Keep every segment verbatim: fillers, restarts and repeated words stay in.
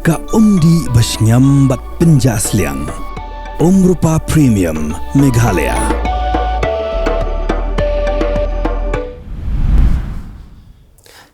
Ka umdih ba shngiam bad pynjah sliang. Umrupa Premium Meghalaya.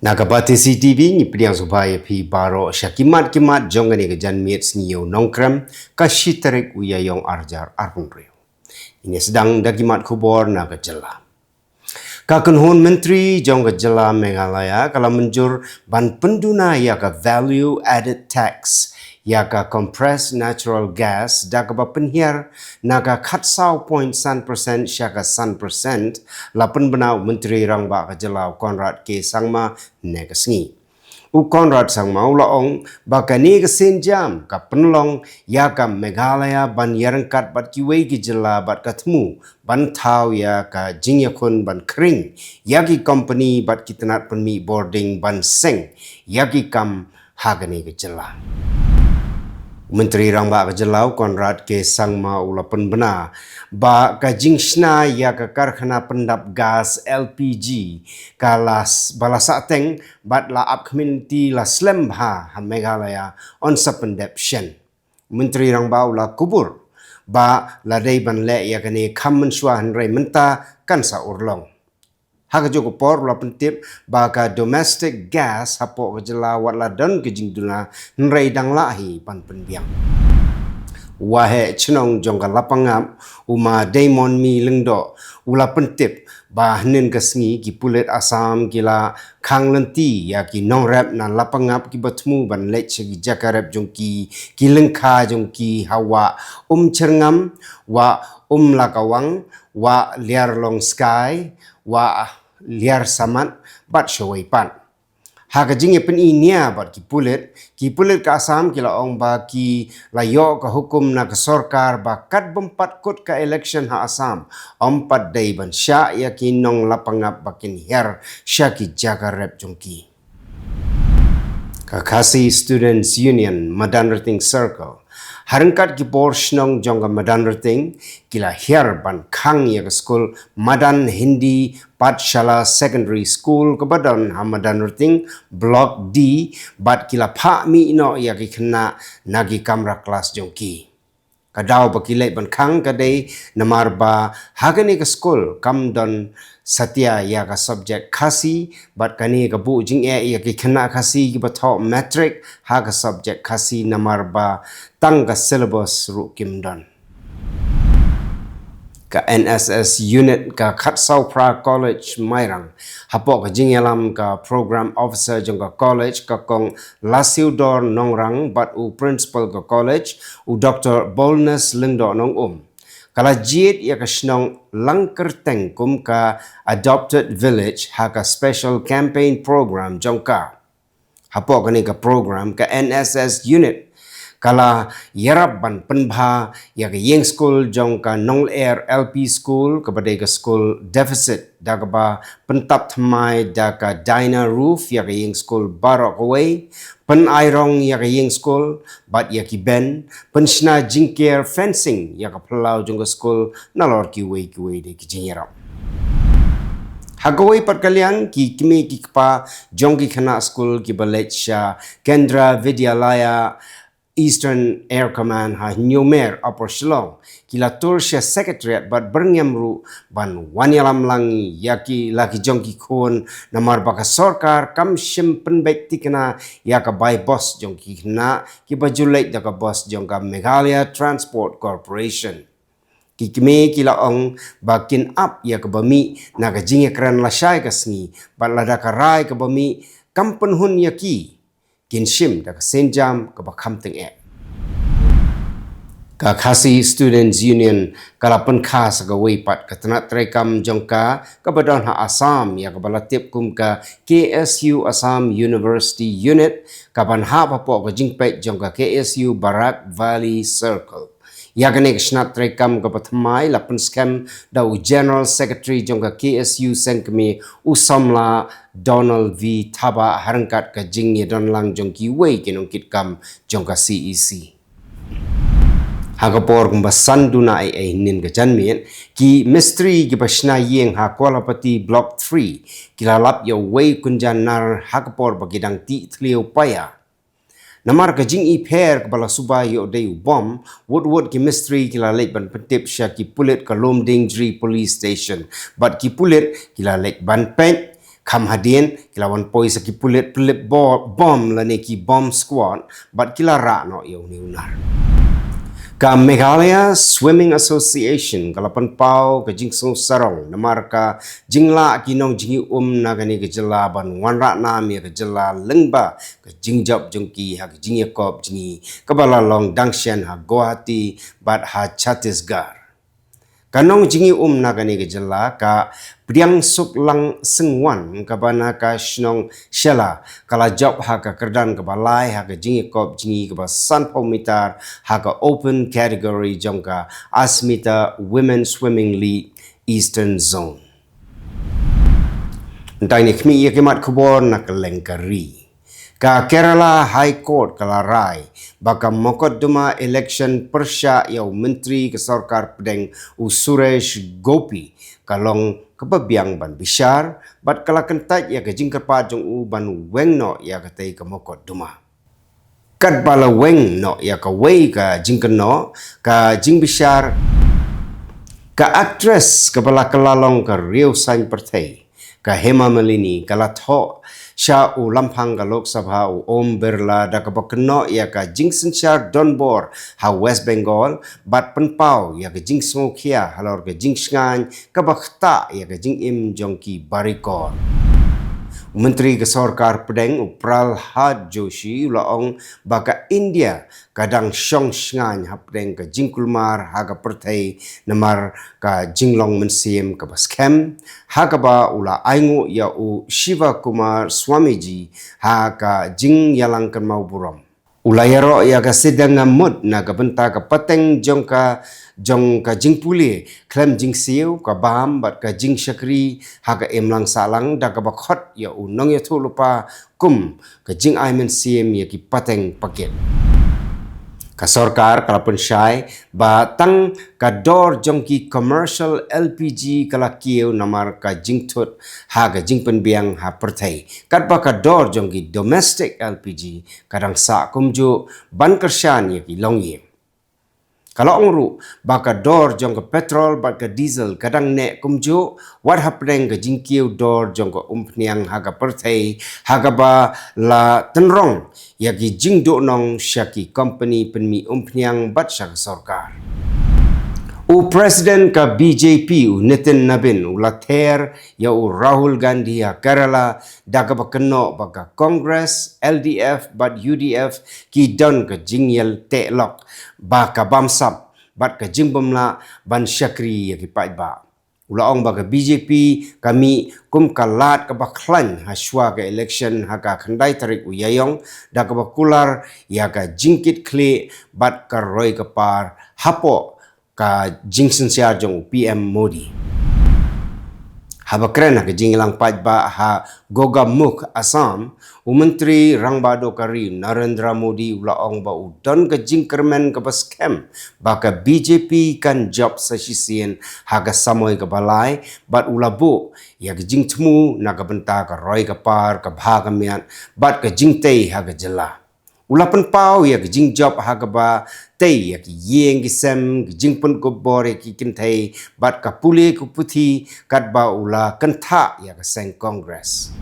Na ka Batesi T V ngi pdiang sngewbha ïa phi baroh sha ki mat ki mat jong kane ka janmiet Sngi Ïew Nongkrem, ka shi tarik u Ïaïong arhajar arphew hynriew. Ngin ïa sdang da ki mat khubor na ka jylla. Ka kynhun myntri jong ka jylla Meghalaya ka la mynjur ban pynduna ïa ka value added tax ïa ka compressed natural gas da kaba pynhiar na ka khatsaw point san percent sha ka san percent, la pynbna u Myntri Rangbah ka jylla u Conrad K Sangma ne ka sngi. U Conrad Sangma u la ong ba kane ka sienjam ka pynlong ïa ka Meghalaya ban ïaryngkat bad kiwei ki jylla bad ka thmu ban thaw ïa ka jingïakhun ban khring ïa ki kompani bad ki tnat pynmih bording ban seng ïa ki kam ha kane ka jylla. Myntri Rangbah ka jylla u Conrad K Sangma u la pynbna ba ka jingshna ïa ka karkhana pyndap gas L P G ka la s-, ba la sahteng bad la ap khmih lynti la slem bha ha Meghalaya yn sa pyndep shen. Myntri Rangbah u la kubur ba la dei ban leh ïa kane kham mynshuwa hynrei mynta kan sa urlong. Ha kajuh ka por u la pyntip ba ka domestic gas hapoh ka jylla wat la don ka jingduna hynrei dang lah hi ban pynbiang. Waheh chnong jong ka Lapangap u Ma Daimon Mi Lyngdoh u la pyntip ba hynnin ka sngi ki pulit Assam ki la khang lynti ïa ki nongrep na Lapangap kiba thmu ban leit sha ki jaka rep jong ki, ki lyngkha jong ki ha Wah Umchyrngam, Wah Umlakawang, Wah Liarlongskai, Wah Liarsamat bad shawei pat. Ha ka jingïapyni nia bad ki pulit, ki pulit ka Assam ki la ong ba ki la ïoh ka hukum na ka sorkar ba kat bym pat kut ka election ha Assam, ym pat dei ban shah ïa ki nong Lapangap ba kin hiar sha ki jaka rep jong ki. Ka Khasi Students Union Madanrting Circle, ha ryngkat ki bor shnong jong ka Madanrting, ki la hiar ban khang ïa ka skul Madan Hindi Pathshala Secondary School kaba don ha Madanrting Block D, bad ki la phah mih noh ïa ki khynnah na ki kamra klas jong ki. Ka daw ba ki leit ban khang ka dei namar ba ha kane ka skul kam don satia ïa ka subject Khasi, bad kane ka buh jingeh ïa ki khynnah Khasi kiba thoh matric ha ka subject Khasi namar ba tang ka syllabus ruh kim don. Ka N S S unit ka Khatsawphra College Mairang, hapoh ka jingïalam ka program officer jong ka college ka Kong Lasiewdor Nongrang bad u principal ka college u Doctor Boldness Lyngdoh Nongum, ka la jied ïa ka shnong Langkyrteng kum ka adopted village ha ka special campaign program jong ka. Hapoh kane ka program ka N S S unit ka la ïarap ban pynbha ïa ka ïing skul jong ka Nonglyer L P School kaba dei ka skul deficit, da kaba pyntap thymmai da ka Dyna roof ïa ka ïing skul baroh kawei, pynai rong ïa ka ïing skul bad ïa ki bench, pynshna jingker fencing ïa ka phyllaw jong ka skul, nalor kiwei kiwei de ki jingïarap. Ha kawei pat ka liang, ki kmie ki kpa jong ki khynnah skul kiba leit sha Kendra Vidyalaya Eastern Air Command ha Hynñiewmer, Upper Shillong, ki la tur sha Secretariat bad byrngem ruh ban wan ïalam lang ïa ki la ki jong ki khun namar ba ka sorkar kam shym pynbeit thikna ïa ka bai bus jong ki khynnah kiba ju leit da ka bus jong ka Meghalaya Transport Corporation. Ki kmie ki la ong ba kin ap ïa kaba mih na ka jingïakren lashai ka sngi, bad lada ka rai kaba mih kam pynhun ïa ki, kin shim da ka sienjam kaba kham tyngeh. Ka Khasi Students Union ka la pynkha sa kawei pat ka tnat treikam jong ka kaba don ha Assam ïa kaba la tip kum ka K S U Assam University Unit, kaban hap hapoh ka jingpeit jong ka K S U Barak Valley Circle. Ïa kane ka tnat treikam kaba thymmai la pynskhem da u General Secretary jong ka K S U seng kmie u samla Donald V Thabah ha ryngkat ka jingïadon lang jong kiwei ki nongkitkam jong ka C E C. Ha ka por kumba san duna ei ei hynnin ka janmiet, ki mistri kiba shna ïing ha Kualapati Block three ki la lap ïa uwei u kynja nar ha ka por ba ki dang tih thliew paia. Namar ka jingipher kaba la suba ïoh dei u bom, wut wut ki mistri ki la leit ban pyntip sha ki pulit ka Lumdiengjri Police Station. Bad ki pulit ki la leit ban peit, kham hadien ki la wan poi sa ki pulit pynlip bo-, bom lane ki bomb squad, bad ki la rah noh ïa une u nar. Ka Meghalaya Swimming Association ka la pynpaw ka jingsngewsarong namar ka jinglah ki nongjngi um na kane ka jylla ban wanrah nam ïa ka jylla lyngba ka jingjop jong ki ha ka jingïakop jngi kaba la long dang shen ha Guwahati bad ha Chhattisgarh. Ka nongjngi um na kane ka jylla ka Pdiang Suklang Syngwan kaba na ka shnong Shella ka la jop ha ka kyrdan kaba lai ha ka jingïakop jngi kaba sanphew mitar ha ka open category jong ka Asmita Women's Swimming League Eastern Zone. Tang ïa kine ki mat khubor na ka lyngkar ri. Ka Kerala High Court ka la rai ba ka mokotduma election pyrshah ïa u Myntri ka Sorkar Pdeng u Suresh Gopi ka long kaba biang ban bishar, bad ka la kyntait ïa ka jingkyrpad jong u ban weng noh ïa katei ka mokotduma. Katba la weng noh ïa kawei ka jingkynnoh, ka jingbishar, ka actress kaba la kylla long ka riew saiñ pyrthei, ka Hema Malini, ka la thoh sha u lamphang ka Lok Sabha u Om Birla da kaba kynnoh ïa ka jingsynshar donbor ha West Bengal, bad pynpaw ïa ka jingsngewkhia halor ka jingshngaiñ kaba ktah ïa ka jingim jong ki barikor. U Myntri ka Sorkar Pdeng u Pralhad Joshi u la ong ba ka India ka dang shong shngaiñ hapdeng ka jingkulmar ha ka pyrthei namar ka jinglong mynsiem kaba skhem, ha kaba u la ainguh ïa u Shiva Kumar Swamiji ha ka jingïalang kynmaw burom. U la ïaroh ïa ka sdang ngamut na ka bynta ka pateng jong ka, jong ka jingpule khlem jingsiew, ka bam bad ka jingshakri ha ka imlang sahlang da kaba khot ïa u nongïathuhlypa kum ka jingai mynsiem ïa ki pateng pakit. Ka sorkar ka la pynshai ba tang ka dor jong ki commercial L P G ka la kiew namar ka jingthut ha ka jingpynbiang ha pyrthei, katba ka dor jong ki domestic L P G ka dang sah kumjuh ban kyrshan ïa ki longïing. Ka la ong ruh ba ka dor jong ka petrol bad ka diesel ka dang neh kumjuh, wat hapdeng ka jingkiew dor jong ka umphniang ha ka pyrthei, ha kaba la tynrong ïa ki jingduhnong sha ki kompani pynmih umphniang bad sha ka sorkar. U President ka B J P u Nitin Nabin u la ther ïa u Rahul Gandhi ha Kerala da kaba kynnoh ba ka Congress, L D F bad U D F ki don ka jingïateh lok ba ka bamsap bad ka jingbymlah ban shakri ïa ki paidbah. U la ong ba ka B J P ka mih kum ka lad kaba khlaiñ ha shuwa ka election ha ka khyndai tarik u Ïaïong, da kaba kular ïa ka jingkitkhlieh bad ka roi ka par hapoh ka jingsynshar jong u P M Modi. Haba kren ha ka jingïalang paidbah ha Gogamukh, Assam, u Myntri Rangbah Duh ka ri Narendra Modi u la ong ba u don ka jingkyrmen kaba skhem ba ka B J P kan jop sa shisien ha ka samoi kaba lai, bad u la buh ïa ka jingthmu na ka bynta ka roi ka par, ka bha ka miat bad ka jingtei ha ka jylla. U la pynpaw ïa ka jingjop ha kaba tei ïa ki ïing ki sem, ka jingpynkup bor ïa ki kynthei bad ka pule ka puthi, katba u la kynthah ïa ka seng Congress.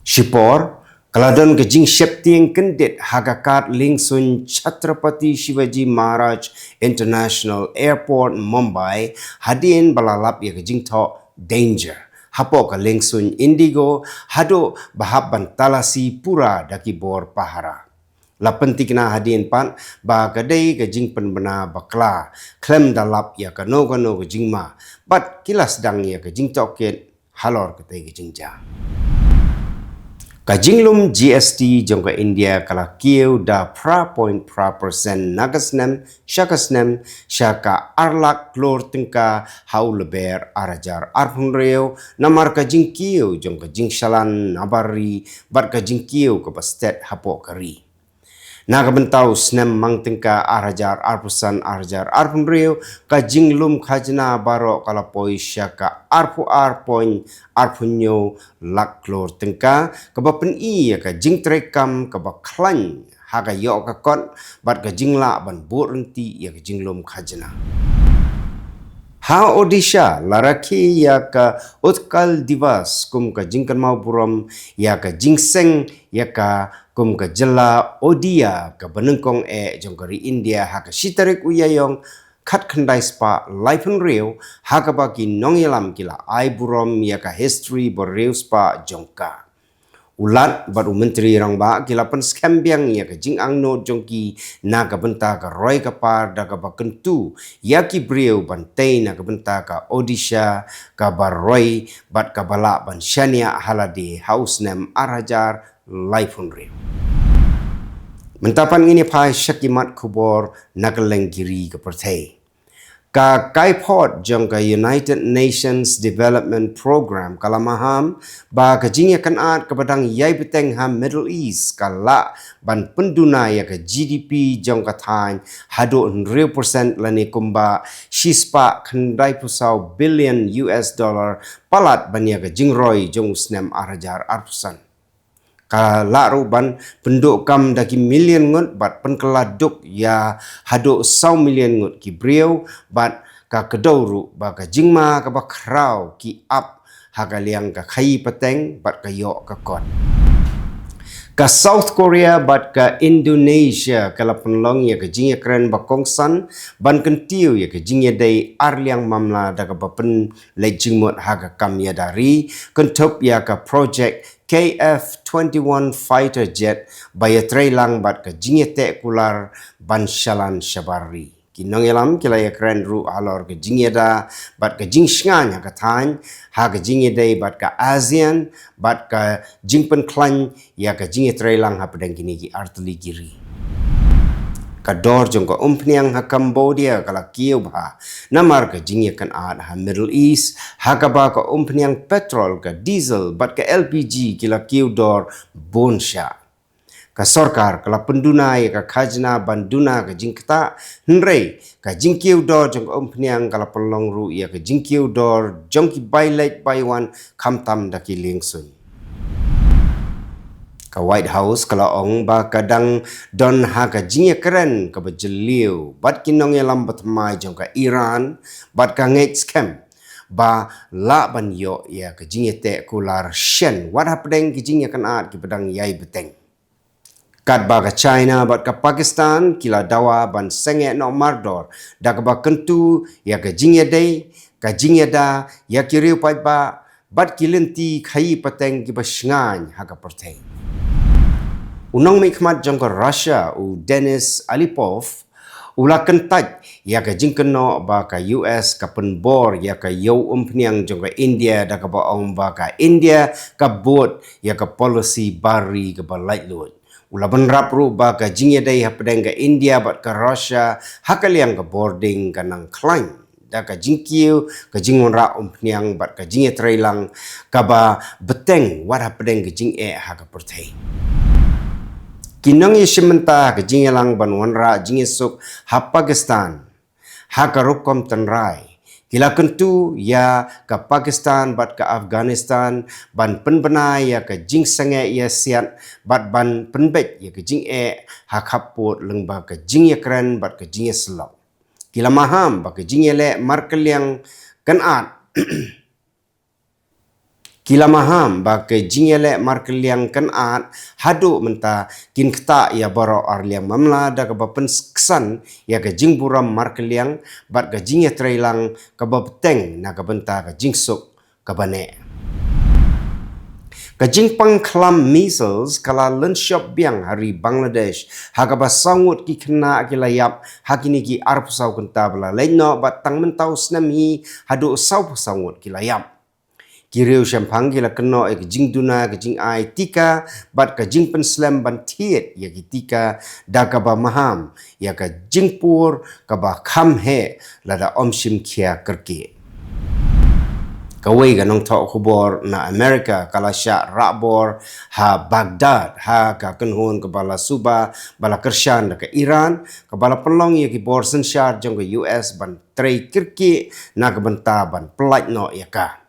Shipor ka la don ka jingsheptieng kyndit ha ka kad liengsuiñ Chhatrapati Shivaji Maharaj International Airport, Mumbai, hadien ba la lap ïa ka jingthoh danger hapoh ka liengsuiñ Indigo haduh ba hap ban talasi pura da ki bor pahara. La pyntikna hadien pat ba ka dei ka jingpynbna bakla khlem da lap ïa kano kano ka jingma, bad ki la sdang ïa ka jingtohkit halor katei ka jingjia. Ka jinglum G S T jong ka India ka la kiew da phra point phra percent na ka snem sha ka snem, sha ka ar lak klur tyngka ha u lber ar hajar arphew hynriew, namar ka jingkiew jong ka jingshalan nabar ri bad ka jingkiew kaba stet hapoh ka ri. Na ka bynta u snem mang tyngka ar hajar arphew san ar hajar arphew hynriew, ka jinglum khajna baroh ka la poi sha ka arphew ar point arphew hynñiew lak klur tyngka, kaba pyni ïa ka jingtrei kam kaba khlaiñ ha ka ïoh ka kot bad ka jinglah ban bud ryntih ïa ka jinglum khajna. Ha Odisha la rakhe ïa ka Utkal Divas kum ka jingkynmaw burom ïa ka jingseng ïa ka kum ka jylla Odia kaba nyngkong eh jong ka ri India ha ka shi tarik u Ïaïong khatkhyndai spah laiphew hynriew, ha kaba ki nongïalam ki la ai burom ïa ka history ba riewspah jong ka. U Lat bad u Myntri Rangbah ki la pynskhem biang ïa ka jingangnud jong ki na ka bynta ka roi ka par da kaba kyntu ïa ki briew ban tei na ka bynta ka Odisha kaba roi bad kaba lah ban shaniah ha lade ha u snem ar hajar laiphew hynriew. Mynta pat ngin ïa phai sha ki mat khubor na kylleng ki ri ka pyrthei. Ka kaiphod jong ka United Nations Development Programme ka la maham ba ka jingïakynad kaba dang ïai bteng ha Middle East ka lah ban pynduna ïa ka G D P jong ka thaiñ haduh hynriew percent lane kumba shispah khyndaiphew saw billion U S dollar palat ban ïa ka jingroi jong u snem ar hajar arphew san. Ka lah ruh ban pynduh kam da ki million ngut bad pynkylla duk ïa haduh saw million ngut ki briew bad ka kdew ruh ba ka jingma kaba khraw ki ap ha ka liang ka khaïi pateng bad ka ïoh ka kot. Ka South Korea bad ka Indonesia ka la pynlong ïa ka jingïakren ba kongsan ban kyntiew ïa ka jingïadei ar liang mamla da kaba pynleit jingmut ha ka kam ïada ri, kynthup ïa ka project K F twenty-one fighter jet ba ïatreilang bad ka jingïateh kular ban shalan shabar ri. Ki nongïalam ki la ïakren ruh halor ka jingïada bad ka jingshngaiñ ha ka thaiñ, ha ka jingïadei bad ka ASEAN bad ka jingpynkhlaiñ ïa ka jingïatreilang hapdeng kine ki artylli ki ri. Ka dor jong ka umphniang ha Cambodia ka la kiew bha namar ka jingïakynad ha Middle East, ha kaba ka umphniang petrol, ka diesel bad ka L P G ki la kiew dor bun shah. Ka sorkar ka la pynduna ïa ka khajna ban duna ka jingktah, hynrei ka jingkiew dor jong ka umphniang ka la pynlong ruh ïa ka jingkiew dor jong ki bai leit bai wan khamtam da ki liengsuiñ. Ka White House ka la ong ba ka dang don ha ka jingïakren kaba jylliew bad ki nongïalam bathymmai jong ka Iran bad ka ngeit skhem ba lah ban ïoh ïa ka jingïateh kular shen wat hapdeng ki jingïakynad kiba dang ïai bteng. Katba ka China bad ka Pakistan ki la dawa ban sangeh noh mardor da kaba kyntu ïa ka jingïadei, ka jingïada ïa ki riew paidbah bad ki lynti khaïi pateng kiba shngaiñ ha ka pyrthei. U nongmihkhmat jong ka Russia u Denis Alipov u la kyntait ïa ka jingkynnoh ba ka U S ka pynbor ïa ka ïew umphniang jong ka India da kaba ong ba ka India ka bud ïa ka policy bar ri kaba laitluid. U la bynrap ruh ba ka jingïadei hapdeng ka India bad ka Russia ha ka liang ka bording ka nang khlaiñ da ka jingkiew, ka jingwanrah umphniang bad ka jingïatreilang kaba bteng wat hapdeng ka jingeh ha ka pyrthei. Ki nongïashim bynta ha ka jingïalang ban wanrah jingïasuk ha Pakistan ha ka rukom tynrai ki la kyntu ïa ka Pakistan bad ka Afghanistan ban pynbna ïa ka jingsangeh ïasiat bad ban pynbeit ïa ka jingeh ha khappud lyngba ka jingïakren bad ka jingïasyllok. Ki la maham ba ka jingïaleh markylliang kynad Ki la maham ba ka jingïaleh markylliang kynad haduh mynta kin ktah ïa baroh ar liang mamla da kaba pynksan ïa ka jingburom markylliang bad ka jingïatreilang kaba bteng na ka bynta ka jingsuk kaba neh. Ka jingpang khlam measles ka la lynshop biang ha ri Bangladesh ha kaba saw ngut ki khynnah ki la ïap ha kine ki arphew saw kynta ba la leit noh bad tang mynta u snem hi haduh saw phew saw ngut ki la ïap. Ki riew shemphang ki la kynnoh ïa ka jingduna ka jingai tika bad ka jingpynslem ban thied ïa ki tika da kaba maham ïa ka jingpur kaba kham heh lada ym shim khia kyrkieh. Kawei ka nongthoh khubor na Amerika ka la shah rah bor ha Baghdad ha ka kynhun kaba la suba ba la kyrshan da ka Iran, kaba la pynlong ïa ki bor synshar jong ka U S ban trei kyrkieh na ka bynta ban pyllait noh ïa ka.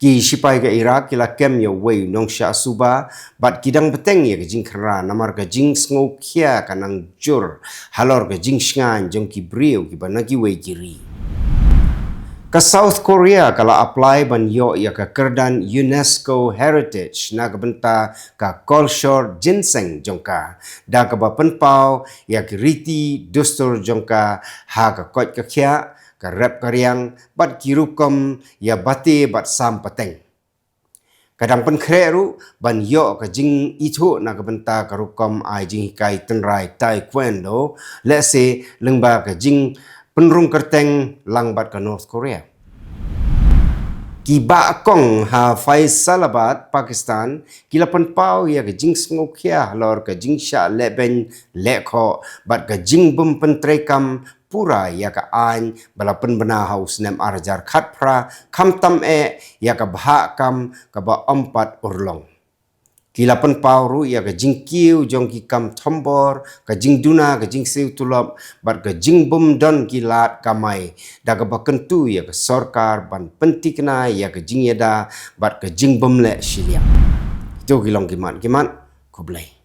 Ki shipai ka Iraq ki la kem ïa uwei u nongshah suba bad ki dang bteng ïa ka jingkhynra namar ka jingsngewkhia ka nang jur halor ka jingshngaiñ jong ki briew kiba na kiwei ki ri. Ka South Korea ka la apply ban ïoh ïa ka kyrdan UNESCO Heritage na ka bynta ka kolshor ginseng jong ka, da kaba pynpaw ïa ki riti dustur jong ka ha ka koit ka khiah, ka rep ka riang bad ki rukom ïa bate bad sam pateng. Ka dang pynkhreh ruh ban ïoh ka jingithuh na ka bynta ka rukom ai jinghikai tynrai taekwondo, lehse lyngba ka jingpynrung kyrteng lang bad ka North Korea. Ki bah kong ha Faisalabad, Pakistan ki la pynpaw ïa ka jingsngewkhia halor ka jingshah lehbeiñ lehkhoh bad ka jingbym pyntreikam pura ïa ka aiñ ba la pynbna ha u snem ar hajar khatphra, khamtam eh ïa ka bhah kam kaba ym pat urlong. Ki la pynpaw ruh ïa ka jingkiew jong ki kam thombor, ka jingduna ka jingsiew tulop bad ka jingbym don ki lad kamai, da kaba kyntu ïa ka sorkar ban pynthikna ïa ka jingïada bad ka jingbym leh shiliang. Kito ki long ki mat ki mat. Khublei.